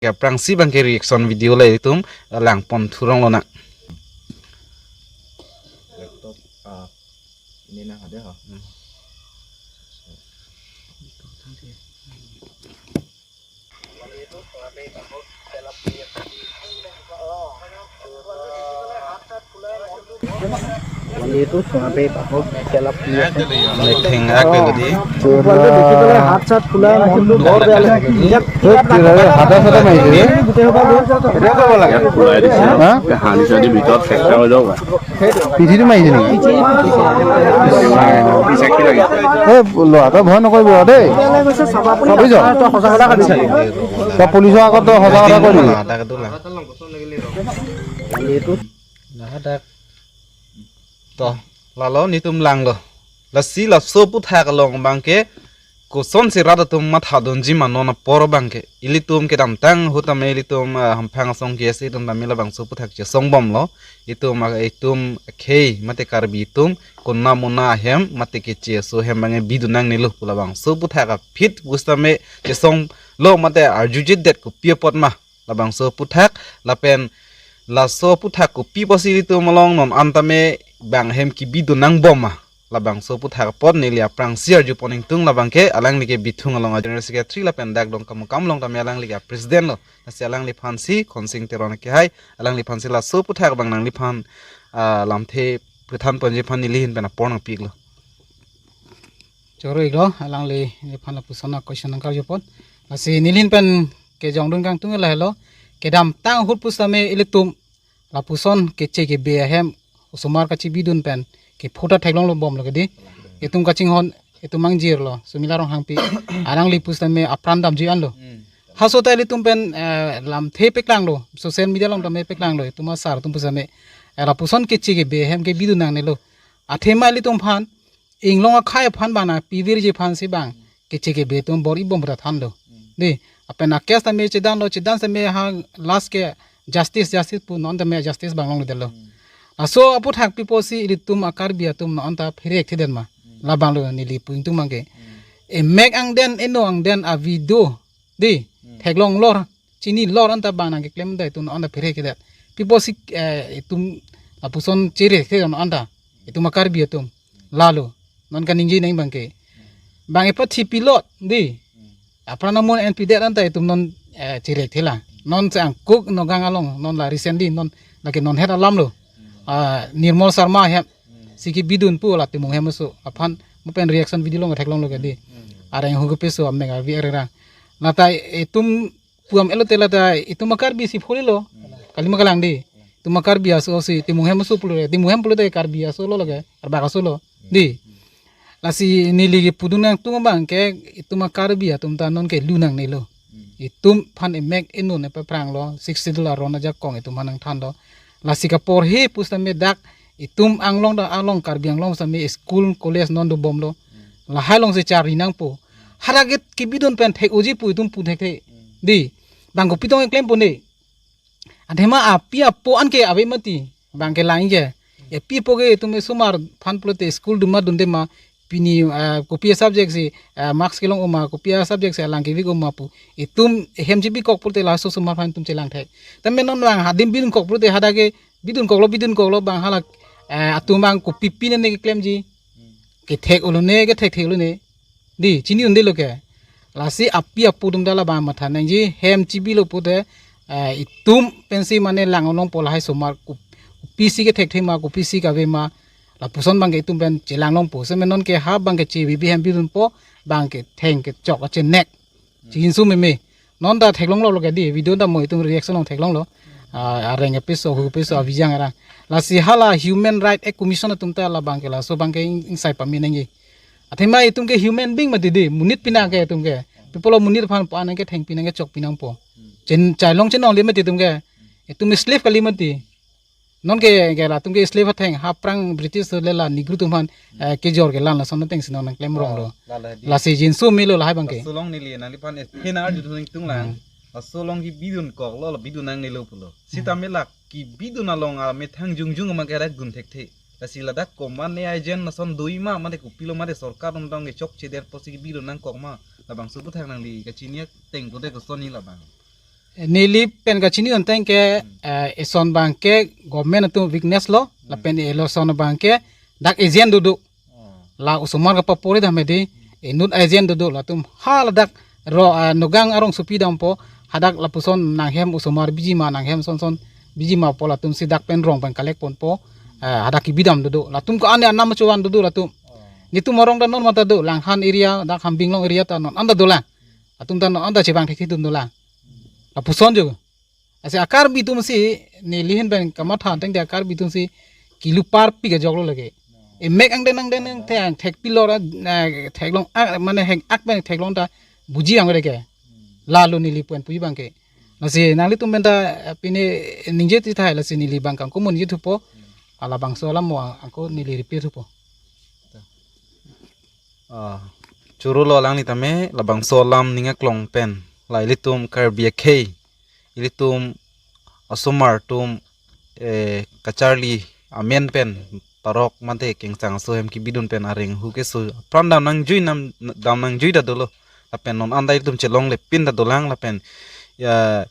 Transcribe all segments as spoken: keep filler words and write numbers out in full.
Ke aphrangsi abangke reaction video le itum langpon thurong lonang. Laptop, ah, ini nang ada ha? Hmm. Itu sampai tahu kelap dia. Metheng ak lagi. Wan tu দেখি পেলাই হাত চাত ফুলাই মনটো বৰ বেয়া লাগে। ইয়াত এই কি হয়, হাতা চাতা মাৰিছে নে? গোটেই সোপা গৈ এতিয়া ক'ব লাগে। হা? হানি চানি ভিতৰত ফেকচাৰ হৈ যাব। পিঠিটো মাৰিছে নেকি? পিছে কি লাগে? এই ল'ৰা, তই ভয় নকৰিবি আৰু দেই। বেয়া লাগে কৈছে, চাবা আপুনি। বুজিছ? তই সঁচা কথা কৈছে। তই পুলিচৰ আগত তই সঁচা কথা কৈ দিবি। Ladak itu lah. Itu. Ladak. To, lalo netum langlo. Lasi laso aphuthak along abangke kosonsi rat atum mathadunji ma non apor abangke. Ilitum kedamtang ahut tame ilitum, ah, hamphang asong K S A atum tame labangso aphuthak chesongbomlo. Itum, ah, itum akhei mate Karbi atum konat konat ahem mate keche aso ahem abangke bidun nangnelo pu labangso aphuthak aphi pusitame chesonglo mate arjujedet kopi apot ma labangso aphuthak lapen laso aphuthak kopi pusi ilitum along non an tame bang ahem kebidun nangbom ma labangso aphuthak apot neli aphrangsi arjupon ingtung. Labangke alangli ke Bithung along a-general secretary lapen dak Dongkamukam along tame alangli ke a-president lo. Lasi alangliphansi Khonsing Teron kehai, alangliphansi laso aphuthak abang nangliphan, ah, lamthe prithan ponji aphan neli ahin pen apor nangpiklo. Choro-iklo, alangliphan lapuson a-question nangkarjupon. Lasi neli ahin pen kejongdun kangtung lahelo. Kedamtang ahut pusitame ilitum lapuson keche kebe ahem osomar kachebidun pen kepho ta theklonglobomlo kedi. Itum kachinghon, itum mangjirlo, Sumila Ronghangpi. Alangli pusitame apran damji anlo. Hmm. Haso ta ilitum pen, eh, lamthe paklanglo, social media along tame paklanglo, itum asar atum pusitame, eh, lapuson keche kebe ahem kebidun nangnelo. Athema ilitum aphan, inglong akhei aphan bana pivirji aphansi bang keche kebe atum bor-ibom bra thanlo. Hmm. Di, lapen a-case tame chedanlo, chedan tame ha last ke justice, justice pu non tame justice bang longledetlo. Hmm. Laso aphuthak pi pusi ilitum a-Karbi atum non ta pherek thedet ma. Hmm. Labanglo neli pu ingtung abangke. Hmm. Emek angden, eno angden a-video. Di, hmm, theklonglor, chinilor anta bang nangkeklem da itum non ta pherek thedet. Pi pusi, eh, itum lapuson cherek the non anta. Itum a-Karbi atum. Lalo. Non kaningje nang abangke. Bang epathipi lot, di. Apran amun enpidet anta itum non, eh, cherek thela. Non se angkuk nogang along, non la recently, non lake non het alamlo. Ah, Nirmal Sharma ahem. Si kebidun pu la Timung ahem aso. Aphan mo pen reaction video along theklonglo kedi. Areng hu kepeso amek avi arera. Lata itum pu-am elote lata itum a-Karbi si phulilo. Kalima kalang di. Itum a-Karbi aso si Timung ahem aso pulo, Timung ahem pulote Karbi aso lo lake, Arbak aso lo. Di. Lasi neli kepudun nangtung abangke itum a-Karbi atum ta non ke lu nangnelo. Itum aphan emek eno ne paphranglo, Sixth Schedule aron ajakong itum aphan nangthanlo. Lasi kaporhe pusitame dak itum Anglong ta along Karbi Anglong sitame school college non dobomlo. Lahai alongsi charli nangpo. Hadak ke kebidun pen thek-oji pu itum pu thekthe. Di. Bang kopi tong klempo ne. Athema api apo anke ave mati. Bang kelang ke. Api apo ke itum esomar aphan pulote school duma dunde ma. Pini, ah, kopi a-subject si, ah, marks kelong-o ma, kopi a-subject si alang kevik-o ma pu. Itum hem chebikok pulote laso osomar aphan itum chelang thek. Tame non bang adim bidunkok pulote hadak ke bidunkoklo, bidunkoklo bang halak, eh, atum bang kopi pi ne keklemji. Kethek-o lone, kethekthek-o lone. Di, chini-unde lo ke. Lasi api apo atum ta labang matha nangji, hem chebilo pulote, eh, itum pensi mane lang-o longpo lahai osomar ko-, kopisi kethekthe ma, kopisi kave ma, lapuson abangke itum pen chelang longpo. Seme non ke ha abangke che bibi hem bidunpo, abangke theng kechok achenek. Chinsu meme. Non ta theklonglo lo ke di, video ta mo itum reaction along theklonglo. Ah, areng kepeso, hu kepeso, abijang arang. Lasi hala Human Right Act Commission atum ta labangke laso abangke ing-, ingsai pame nangji. Athema itum ke human being mati di, monit pina ke itum ke. People of monit aphan pu-an nangketheng pinang kechok pinangpo. Chen chailong chenong le mati itum ke. Itum slave kali mati. Non ke, ke latum ke slave atheng, ha aphrang British le la Negro atum aphan, eh, kejor kelang lason atengsi non nangklem ronglo. Lala di. Lasi jinsu melo lahai abangke. Laso along neli nangliphan ephen arjudun ingtung lang. Hmm. Laso along kebidunkoklo, la bidun nangnelo pulo. Sitame la kebidun along amethang jongjong abangke dak dun thekthe. Lasi ladak komatne agent lason doi ma, mate kopilo mate sorkar atum tong kechokchedet pusi kebidun nangkok ma. Labangso aphuthak nangli kachini ateng pulote kosonji labang. Neli pen kachini onteng ke, eh, eson abang ke government atum weakness lo, lapen elo eson abang ke dak agent dodo. La osomar kapapori damde, inut agent dodo, latum haladak ro, eh, nogang arongsopi dampo, hadak lapuson nanghem osomar bijima, nanghem sonson bijima pu latum si dak pen rong pen collect ponpo, eh, hadak kebidam dodo. Latum ko-an anam chuan dodo latum. Netum arong ta non mata do, Langhan area, dak Hambinglong area ta non anta dolang. Latum ta non anta chevang thekthedun dolang. Lapuson jo. Lasi a-Karbi atum si, neli ahin pen kamatha tangte a-Karbi atum si kilu parpik ajok lo lake. Emek angdeng angdeng thek, thekpilor, eh, theklong, ah, mane hek ak pen theklong ta buji ang lake. Lalo neli pu-an puji abang ke. Lasi nanglitum pen ta, eh, pine ningje ti thai, lasi neli abang kangkumun ningje thupo. Halabangso alam mo angko neli repeat thupo. Ah, choro lo alangli tame, labangso alam ning aklong pen. La ilitum Karbi akhei, ilitum asomar atum, eh, kacharli amen pen parok mate kengsang aso ahem kebidun pen areng hu keso apran dam nangjui nam, dam nangjui ta dolo. Lapen non anta ilitum chelongle pin ta dolang lapen, ya,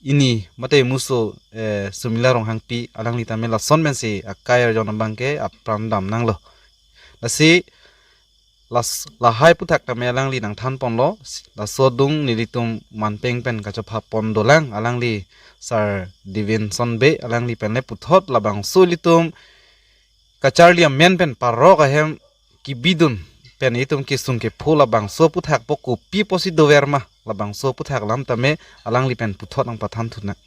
ini mate muso, eh, Sumila Ronghangpi alangli tame lason pensi akai arjon abang ke apran dam nanglo. Lasi las-, lahai aputhak tame alangli nangthan ponlo, laso adung nelitum manpeng pen kachepha pon dolang, alangli Sir Davidson Bey, alangli pen le puthot labangso ilitum kacharli amen pen parok ahem kebidun pen itum kesung kepho labangso aputhak po kopi pusi dover ma, labangso aputhak alam tame alangli pen puthot nangpathan thunang.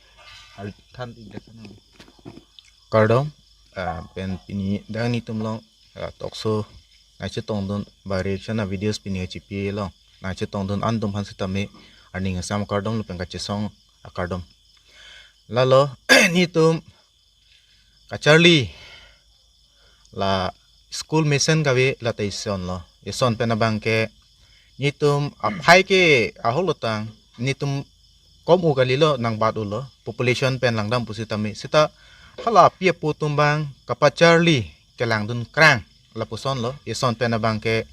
Than. Kardom, ah, pen pini dak netum along, ah, talk show nangchetongdun ba reaction a-videos pini kachipi along nangchetongdun an atum aphan sitame arni asam kardom lapen kachesong akardom. Lalo, netum kacharli la school mesen kave la ta eson lo. Eson pen abang ke netum aphai ke ahok lo tang, netum kom u kalilo nangbat u lo, population pen langdam pusitame. Seta hala api apo atum abang kapacharli kelangdun krang lapuson lo. Eson pen abang ke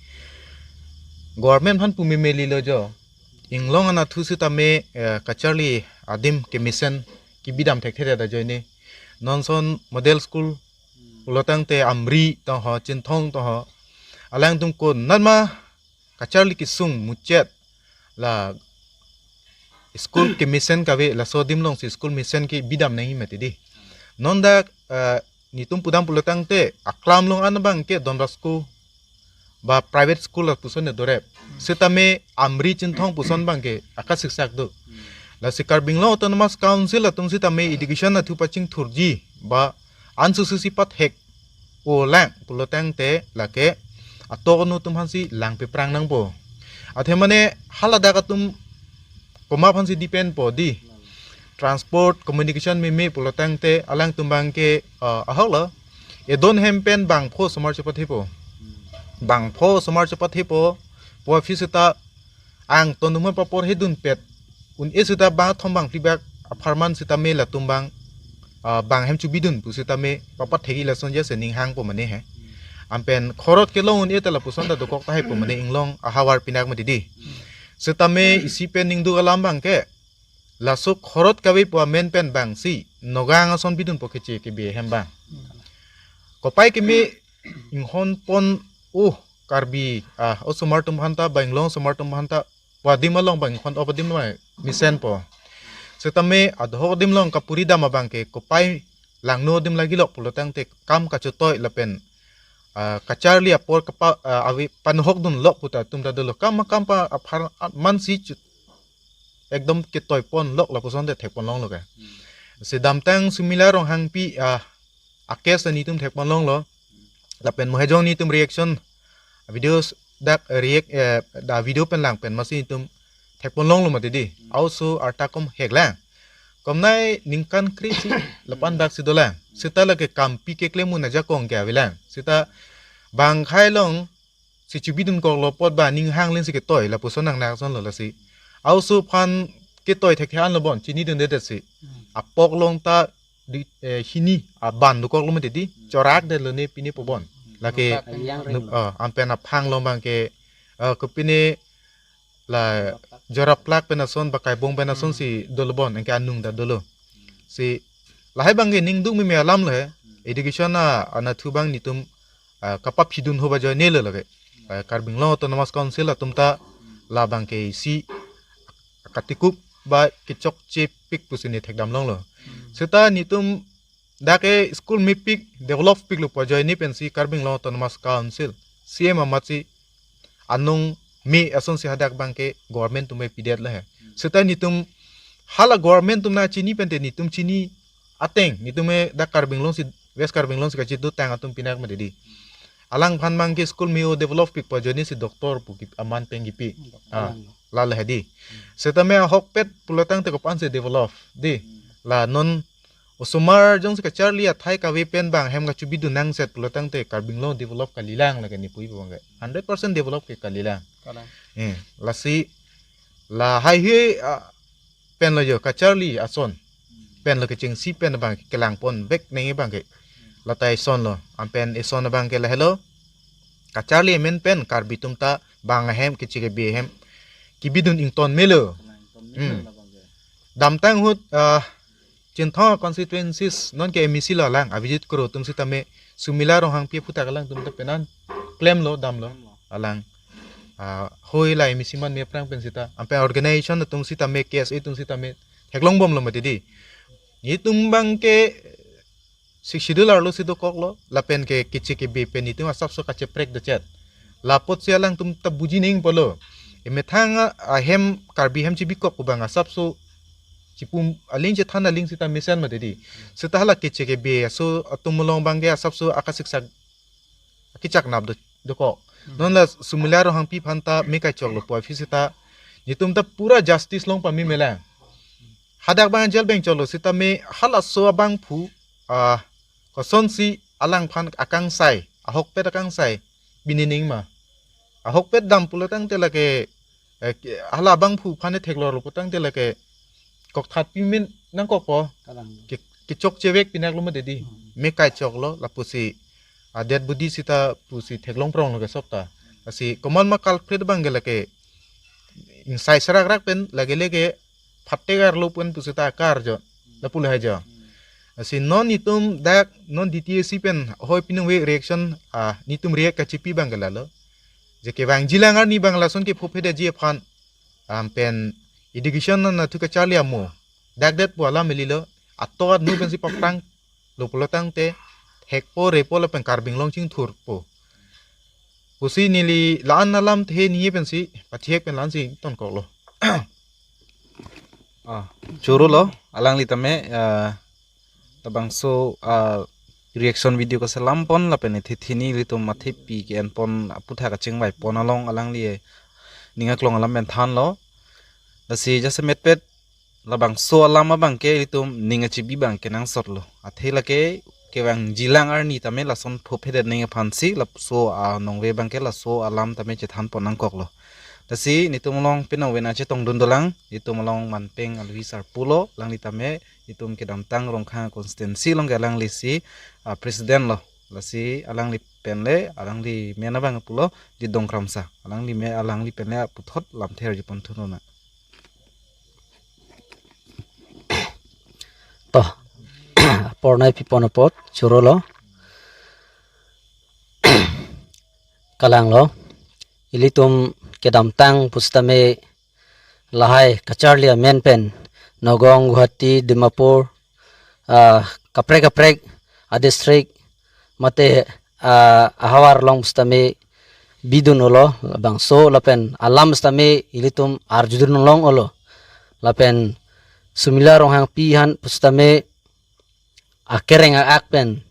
government aphan pu meme lilo jo. Inglong anatthu sitame, eh, kacharli adim kemesen kebidam thekthe ta ajoine. Non ason model school pulo tangte Amri tong ho, Chinthong tong ho, alangtum ko nanma kacharli kesung muchot la school kemesen kave, laso adim alongsi school mesen kebidam nangji mati di. Non dak, eh, netum pudam pulo tangte aklam along an abang ke Don Bosco ba private school lapuson ne dorep. Sitame Amri, Chinthong puson abang ke akasiksak do. Lasi Karbi Anglong Autonomous Council atum sitame education athu pachingthurji ba ansu susi pathek olang pulo tangte lake atok anu atum aphansi langpeprang nangpo. Athe mane haladak atum komat aphansi depend po di. Transport, communication meme pulo tangte alangtum abang ke, ah, ahok lo. Edon hem pen bangpho osomar chepathepo. Bangpho osomar chepathepo. Pu aphi seta angton atum aphan papor hedun pet un-e seta bang thom bang phli bak apharman sitame latum abang, ah, bang hem chubidun pusitame papathekji lason jase ning hangpo mane he. Anpen khorot kelong un-e ta lapuson ta dokok tahai po mane inglong ahavar pinak mati di. Sitame isi pen ningduk alam abang ke laso khorot kave pu amen pen abangsi nogang ason bidunpo keche kebe ahem abang. Kopai keme inghon pon, uh, Karbi, ah, osomar atum aphanta ba inglong osomar atum aphanta pu adim along abang inghon op adim abang mesenpo. Sitame adhohok adim along kapuri dam abang ke kopai langno adim lagilok pulo tangte kam kachotoi lapen, ah, kacharli apor kapa, ah, ave panohok dunlok puta atum ta dolo, kam kam pa apharman si chu ekdom ketoi ponlok lapuson te thek ponlonglo ke. Lasi damtang Sumila Ronghangpi, ah, a-case netum thek ponlonglo. Lapen mohejong netum reaction videos dak react, eh, da video pen lang pen masi netum thek ponlonglo mati di. Also arta kom hek lang. Komnai ningkan kre-isi lapu-an dak si dolang. Seta lake kampi keklem un ajakong ke avelang. Seta bang khei along si chubidun koklo apot ba ning hang len si ketoi lapuson nangnak ason lo lasi. Also aphan ketoi thekthe anlo bon chinidundedet si. Apok along ta di, eh, hini aban dokoklo mati di. Chorak detlo ne pine po bon. Lake, ah, anpen aphang along abang ke, ah, kopine la Joraplak pen ason, Bakaibong pen ason si dolo bon, anke anung ta dolo. Si lahai abangke ningduk meme alam lo he. Education a, anatthu abang netum, ah, kapaphidun ho ba ajoine lo lake. Ah, Karbi Anglong Autonomous Council atum ta labangke isi katikup ba kechokche pik pusi ne thekdam longlo. Seta netum dak ke school mepik, develop piklo pu ajoine pensi Karbi Anglong Autonomous Council, C M amat si anung me ason si hadak abangke government atum pidet lo he. Seta netum hala government atum nangchini pente netum chini ateng, netum ke dak Karbi Anglong si, West Karbi Anglong si kachidotang atum pinak mati di. Alangphan abangke school me-o develop pik pu ajoine si doctor pu ki aman pen kipi. Ah, lalo he di. Seta me ahokpet pulotangte kopan si develop di. La non osomar jongsi kacharli athai kave pen bang hem kachebidun nangset pulotangte Karbi Anglong develop kalilang lake ne pu-i abangke. Hundred percent develop ke kalilang. Kalang. Eh, lasi lahai hui, ah, pen lo jo kacharli ason. Pen lo kechengsi pen abang kelang pon bek neng abangke. Lata eson lo. Anpen eson abangke lahelo. Kacharli amen pen Karbi atum ta bang ahem, keche kebe ahem kebidun ington melo. Kalang, ington melo. Hmm. Labangke. Damtang ahut, ah, Chinthong constituencies non ke M A C lo alang, Abhijit Kro atum sitame, Sumila Ronghangpi aphuthak alangtum ta penan klemlo, damlo. Klemlo. Alang, ah, hoi la M A C man me aphrang pen seta. Anpen organization atum sitame, K S A atum sitame theklongbomlo mati di. Netum abangke Sixth Schedule arlo si dokoklo, lapen ke keche kebe pen netum asapso kacheprek dochet. Lapotsi alangtum ta buji nangpo lo. Emethang ahem, Karbi ahem chebikok pu abang asapso chipum aling, chethan aling seta mesen mati di. Seta hala keche kebe aso atum along abangke asapso akasiksak, akichak nap do, dokok. Hmm. Non la Sumila Ronghangpi aphan ta me kachoklo pu aphi seta netum ta pura justice long pame melang. Hadak abang jail beng cholo sitame halaso abangphu, ah, kosonsi alangphan akangsai, ahokpet akangsai bini ning ma. Ahokpet dam pulotangte lake, eh, ke-, hala abangphu aphan theklonglo pulotangte lake kokthat pimen nangkokpo. Kalang. Ke-, kechokche vek pinaklo mati di. Hmm. Me kachoklo lapusi, ah, dead body seta pusi theklong pronglo ke sopta. Lasi komat ma culprit abangke lake ingsai serak rak pen lake lake phatte karlo pen puseta karjo. Lapu lahai jo. Lasi non netum dak non D T A C pen hoi pinung ve reaction, ah, netum react kachipi abangke lalo. Je kevangjilang arni abang lason ke phophe detji aphan. Anpen education anatthu kacharli amo. Dak det pu alam melilo. Ato anu pensi paktanglo pulotangte thekpo repo lapen Karbi Anglong chingthurpo pusi neli la-an alamthe ningje pensi pathek pen la-ansi tonkoklo. Ah, choro lo, alangli tame, ah, labangso, ah, reaction video kaselam pon lapen ithethi nelitum athepi ke-en pon aphuthak kachingvai pon along alangli ning aklong alam pen thanlo. Lasi jasemetpet labangso alam abangke ilitum ning achibi abangke nangsotlo. Athe lake kevangjilang arni tame lason phophe det ning aphansi laso anong ve abangke laso alam tame chethan pon nangkoklo. Lasi netum along pinong vena chetongdun dolang, netum along manpeng alwi sarpo lo, alangli tame netum kedamtang Rongkhang constituency along ke alanglisi, ah, president lo. Lasi alangli penle, alangli men abang pulo Didong Kramsa. Alangli me, alangli penle aputhot lamthe arjupon thunona. To, apor nai pipon apot, choro lo. Kalang lo. Ilitum kedamtang pusitame lahai kacharli amen pen Nagaon, Guwahati, Dimapur, ah, kaprek kaprek adistrict mate, ah, ahavar along pusitame bidun olo, labangso lapen alam pusitame ilitum arjudun long olo. Lapen Sumila Ronghangpi aphan pusitame akereng a-ak pen,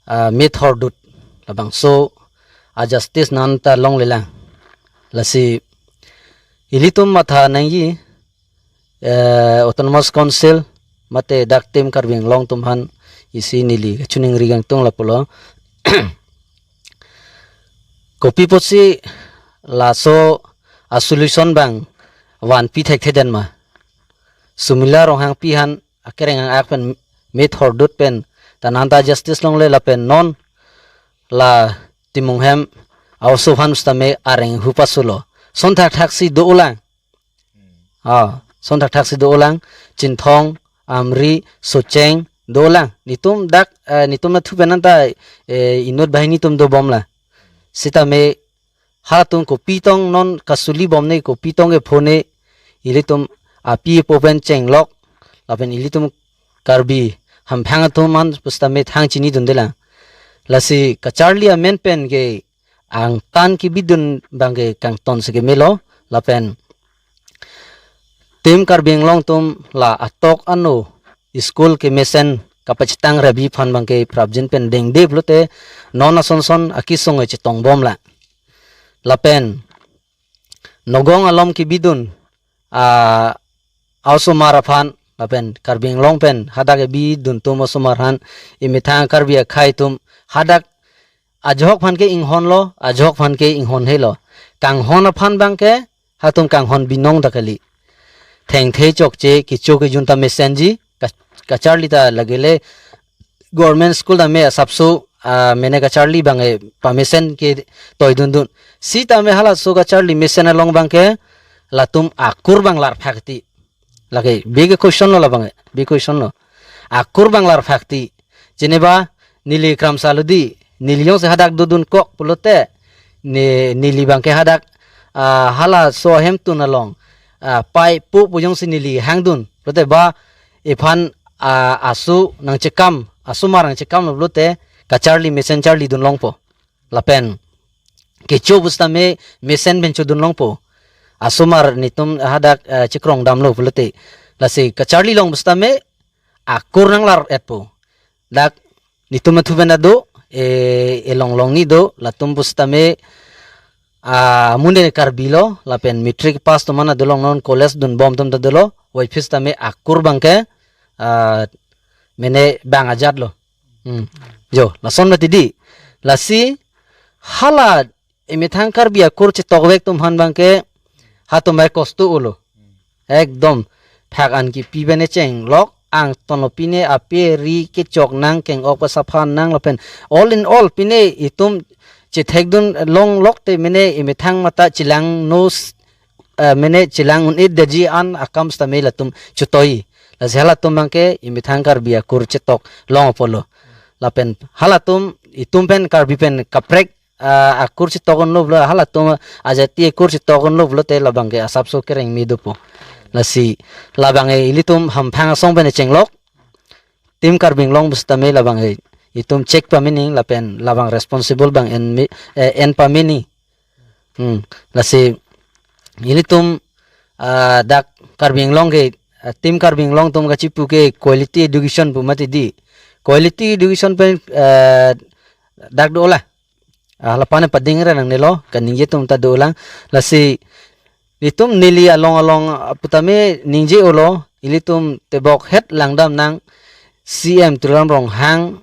ah, mithor dut, labangso a-justice nanta longlelang. Lasi ilitum matha nangji, eh, Autonomous Council mate dak tim Karbi Anglong atum aphan isi neli kachiningri kangtung lapulo. Kopi apotsi laso a-solution abang vanpi thekthedet ma? Sumila Ronghangpi aphan akereng a-ak pen mithor dut pen ta nanta justice longle lapen non la Timung hem a-oso aphan pusitame areng hu pasulo. son thakthak si do-olang. Ah, son thakthak si do-olang, Chinthong, Amri, Socheng, do-olang. Netum dak, eh, netum nathu pen anta, eh, inut banghini atum dobomlang. Sitame halatum kopi tong non kasuli bomne, kopi tong kephone, ilitum api apo pen chenglok, lapen ilitum Karbi hamphang atum an pusitame thang chinidundelang. Lasi kacharli amen pen ke angtan kebidun abang ke kangton si kemelo, lapen Team Karbi Anglong atum la atok ano school kemesen kapachethang rabi aphan abang ke prapjin pen dengde pulote non asonson akesung chetong bomlang. Lapen nogong alom kebidun, ah, a-osomar aphan, lapen Karbi Anglong pen hadak kebidun atum osomar aphan, emethang Karbi akhei atum hadak ajok aphan ke inghonlo, ajok aphan ke inghonhelo. Kanghon aphan abang ke halatum kanghon binong ta kali. Thengthe chokche, kecho kejun ta mesenji, ka-, kacharli ta lagile government school tame asapso, ah, mene kacharli abang, eh, pamesen ketoidundun. Sitame halaso kacharli mesen along abang ke latum akur abang larphakti. Lake big question lo labang, eh, big question lo. Akur abang larphakti. Jeneba neli kramsa lo di, neli jongsi hadak dodunkok pulote, ne, neli abang ke hadak, ah, halaso ahemtun along, ah, pai pu pu jongsi neli hangdun pulote ba iphan, ah, asu nangchekam, asomar nangchekamlo pulote kacharli mesen charlidun longpo. Lapen kecho pusitame mesen pen chodun longpo. Asomar netum hadak, ah, chekrong damlo pulote. Lasi kacharli along pusitame akur nanglar-etpo. Dak netum nathu pen ta do, eh, elong longni do, latum pusitame, ah, amonit Karbi lo, lapen matric pass atum an ta dolong, non college dunbom atum ta dolo, wai pusitame akur abang ke, ah, mene bang ajat lo. Hmm. Jo, lason mati di. Lasi hala emethang Karbi akur chetokvek atum aphan abang ke halatum bai kosto ulo. Ekdom phak an kipi pen chenglok, angton lo pine ape ri kechok nang, keng-ok pasaphan nang lapen all in all pine itum chethekdun longlok te mene emethang mata chelang nos, eh, mene chelang un-edetji an akam sitame latum chotoi. Lasi halatum abang ke emethang Karbi akur chetok long apotlo. Lapen halatum itum pen Karbi pen kaprek, ah, akur chetok unlo pulo, halatum ajati akur chetok unlo pulote labang ke asapso kereng me dopo. Lasi labang ke ilitum hamphang asong pen chenglok, Team Karbi Anglong pusitame labang ke itum check pamini lapen labang responsible abang en me, eh, en pamini. Hmm. Lasi ilitum, ah, dak Karbi Anglong ke, ah, Team Karbi Anglong atum kachipu ke quality education pu mati di. Quality education pen, ah, dak dolang. Ah, lapen pading ra nangnelo, kaningje atum ta dolang. Lasi itum neli along along, ah, putame ningje ulo, ilitum tebok het langdam nang C M Tuliram Ronghang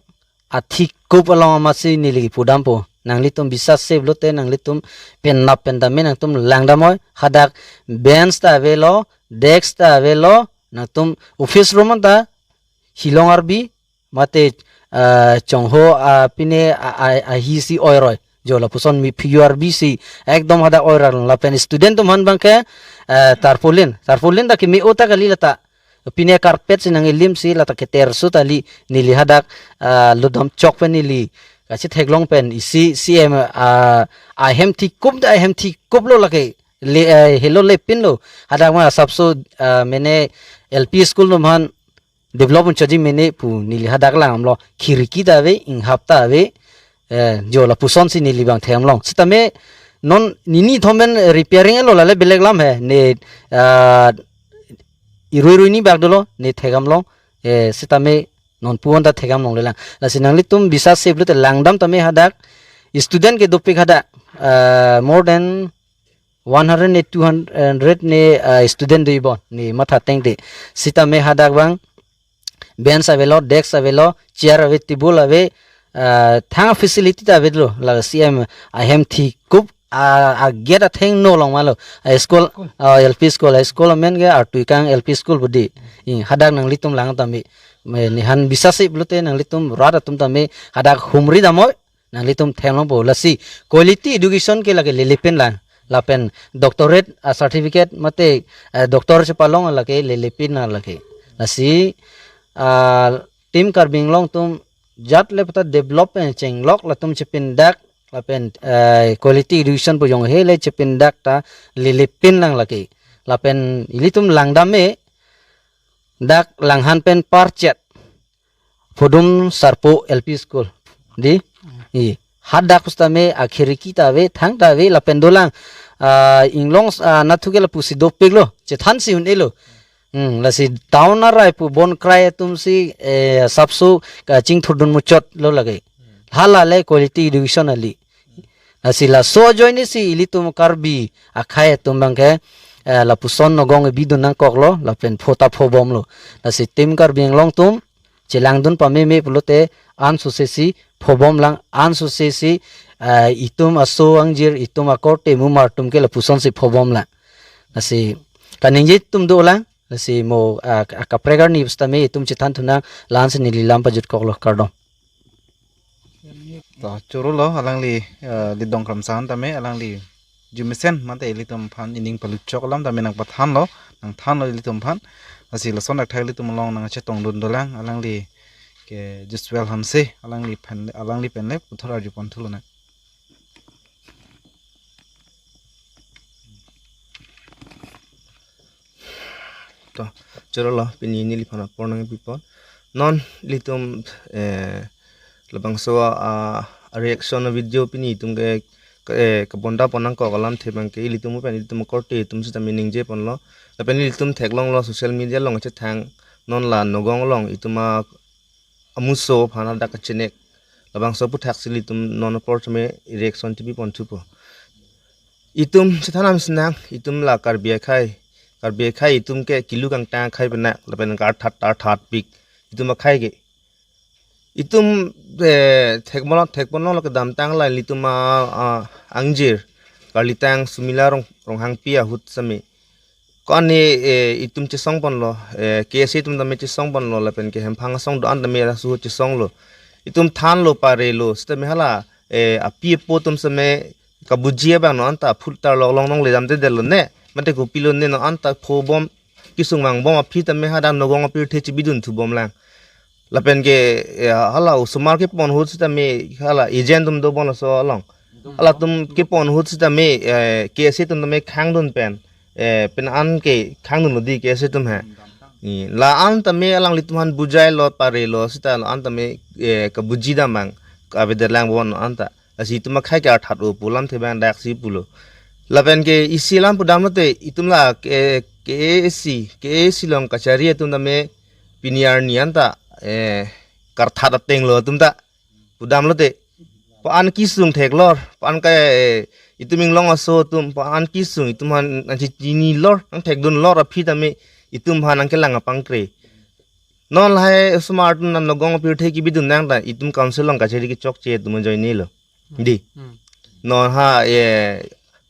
athikup along amatsi neli pudampo. Nanglitum bisas se pulote nanglitum pen nap pen tame nangtum langdamnoi, hadak bench ta avelo, desk ta avelo, nangtum office room ta hilong arbi, mate, ah, chongho, ah, pine, ah, ah, ah, hi si oiroi. Jo lapuson mi phi arbi si ekdom hadak oirar lapen student atum aphan abang ke, ah, tarpaulin. Tarpaulin ta keme-o ta kali lata. Pine carpet si nang-elim si lata keter su tali neli hadak, ah, ludom chok pen neli kachetheklong pen isi C M, ah, ahem thikup ta ahem thikup lo lake le, eh, helo lepin lo hadak ma asapso, ah, mene L P school atum aphan develop un-eji mene pu neli hadak langdamlo, khiriki ta ave, inghap ta ave, eh, jo lapuson si neli abang thekdamlong. Sitame non nini thom pen repairing lo lale belek lam he, ne, ah, irui rui ni bak dolo, ne thekdamlong, eh, sitame non puon ta thekdamlonglelang. Lasi nanglitum bisas se pulote langdam tame hadak, student ke dopik hadak, ah, more than one hundred ne two hundred ne, ah, student do-ibom ne matha tengte. Sitame hadak abang bench avelo, desk avelo, chair ave, table ave, ah, thang facility ta avelo. La C M ahem thikup, ah, a gate athengno long malo. Ah, school, ah, L P school, ah, school amen ke Artuikang L P school pu di. Ing hadak nanglitum lang tame. Me neli han bisas se pulote nanglitum rat atum tame hadak humri damnoi. Nanglitum thekdamlongpo lasi quality education ke lake lele pen lang. Lapen doctorate a certificate mate, eh, doctor chepalong lake, lelepin na lake. Lasi, ah, Team Karbi Anglong atum jat le pata develop pen chenglok latum chepindak, lapen, eh, quality education pu jong hele chepindak ta lelepin lang lake. Lapen ilitum langdam me dak Langhan pen parchet Phodum Sarpo L P School. Di? I. Hadak pusitame akhiriki ta ave, thang ta ave, lapen dolang, ah, inglong, ah, nathu ke lapusi dopiklo, chethansi un-elo. Hmm, lasi town arai pu bon krai atum si, eh, sapso kachingthurdun muchotlo lake. Hala le quality education ali. Lasi laso ajoine si ilitum Karbi akhei atum abangke, eh, lapuson nogong bidun nangkoklo, lapen pho ta phobomlo. Lasi Team Karbi Anglong atum chelangdun pameme pulote ansose si phobom lang, ansose si, eh, itum aso angjir, itum akorte mumar atum ke lapuson si phobom lang. Lasi kaningje atum dolang, lasi mo, ah, akaprek arni pusitame itum chethan thunang, la-ansi neli lam pajutkoklo, kardom. To, choro lo, alangli, eh, Lidong Kramsa an tame, alangli arjumesen mate ilitum aphan ining paluchok alam tame nangpathanlo, nangthanlo ilitum aphan. Lasi lason akthak ilitum along nangchetongdun dolang, alangli ke Joshua Hanse, alangli pen, alangli pen le puthot arjupon thulonang. To, choro lo, pini neliphan apor nangpipon. Non ilitum, eh, labangso a, a reaction video pini itum ke, ke, eh, kabonda pon nangkok alamthe abangke ilitum pen ilitum korte atum sitame ningjeponlo. Lapen ilitum theklonglo social media along chethang, non la nogong along itum a amuso aphan hadak kachenek. Labangso aputhak si ilitum non apor tame reaction tipi pon thupo. Itum chethan nangsinang, itum la Karbi akhei, Karbi akhei itum ke kilu kangtang akhei penak, lapen karthat tarthat pik itum akhei ke. Itum, eh, thekmono, thekmono lo kedamtang la ilitum a, a, angjir, karlitang Sumila Rong, Ronghangpi ahut sitame. Ko-an ne, eh, itum chesongponlo, eh, K S A atum tame chesongponlo, lapen ke hemphang asong do-an tame laso chesonglo. Itum thanlo parelo, sitame hala, eh, api apo atum sitame kabuji abang non anta phultar loklong nongle damdedetlo ne, mate kopilo ne non anta phobom, kesung vangbom aphi tame hadak nogong apirthe chebidun thubom lang. Lapen ke, eh, hala osomar kepon ahut sitame hala agent atum dobom laso along. Halatum kepon ahut sitame, eh, K S A atum tame khangdun pen, eh, pen an ke khangdunlo di K S A atum ha. I, la-an tame alanglitum aphan bujailo parelo sita la-an tame, eh, kabuji damang, kavedet langbom anta. Lasi itum akhei ke arthat-o pu alamthe abang daksi pulo. Lapen ke isi alam pudamlote itum la ke, K A A C, K A A C along kachari atum tame pini arni anta, eh, karthat atenglo atum ta pudamlote. Pa-an kesung theklor, pa-an ke, eh, itum inglong aso atum, pa-an kesung itum aphan nangchechinilor, nangthekdunlor aphi tame itum aphan nangkelang apangkre. Non lahai osomar atum non nogong apirthe kebidun nang ta itum council along kachari kechokche atum ajoinelo. Di. Hmm. Non ha, eh,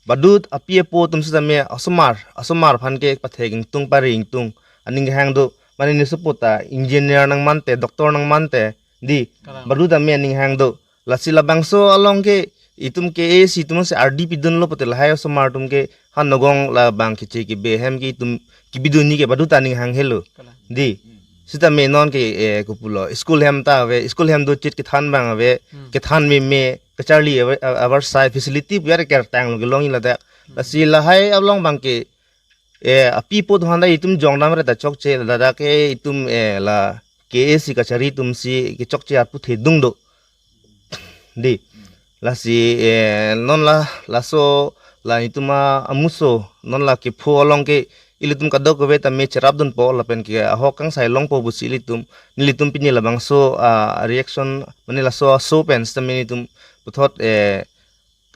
badut api apo atum sitame osomar, osomar aphan ke pathek ingtung pari ingtung aning hang do, mane ne support ta engineer nangmante, doctor nangmante, di. Kalang. Badut tame aning hang do. Lasi labangso along ke itum K A A C atum si ardi pidunlo pute lahai osomar atum ke ha nogong labang keche kebe ahem ke itum kebidunji ke badut ta aning hang helo. Kalang. Di. Hmm. Sitame non ke, eh, kopulo. School hem ta ave, school hem dochit kethan abang ave, Hmm. kethan meme, kacharli ave, a-, avarsai facility pu ya kertanglo kelongji ladak. Hmm. Lasi lahai along abangke, eh, api apo atum aphan ta itum jongdamre ta chokche, ladak ke itum, eh, la K A A C kachari atum si kechokche aputhe dung do. Di. Lasi, eh, non la, laso, la itum a-, amuso, non la kepho along ke, ilitum kadokave tame cherapdunpo, lapen ke ahok kangsai longpo pusi ilitum, nelitum pini labangso, ah, reaction, mane laso aso pen sitame nelitum puthot, eh,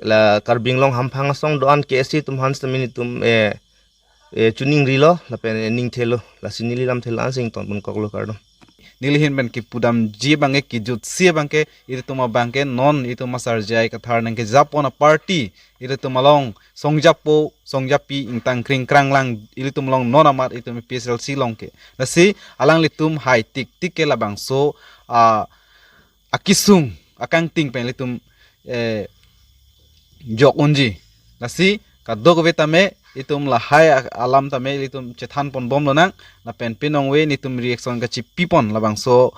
la Karbi Anglong hamphang asong do-an K S A atum aphan sitame nelitum, eh, eh, chuningrilo, lapen, eh, ningthelo, lasi neli lamthe la-ansi ingtonponkoklo, kardom. Neli ahin pen kepudamji abangke, kejutsi abangke, ilitum abangke non itum asar J I Kathar nangkejapon a-party, ilitum along songjapo, songjapi, ingtang kring krang lang, ilitum along non amat itum A P H L C along ke. Lasi alanglitum hai tik tik ke labangso, ah, akesung, akangting pen ilitum, eh, jok unji. Lasi kadokave tame itum lahai a- alam tame itum chethan ponbom lonang, lapen pinongve netum reaction kachipipon labangso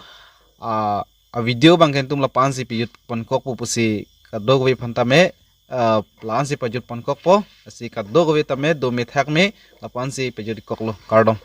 a, a video abang ke netum lapu-ansi pejut ponkokpo pusi kadokave aphan tame, ah, lapu-ansi pejut ponkokpo, lasi kadokave tame dome thakme lapu-ansi pejut koklo, kardom.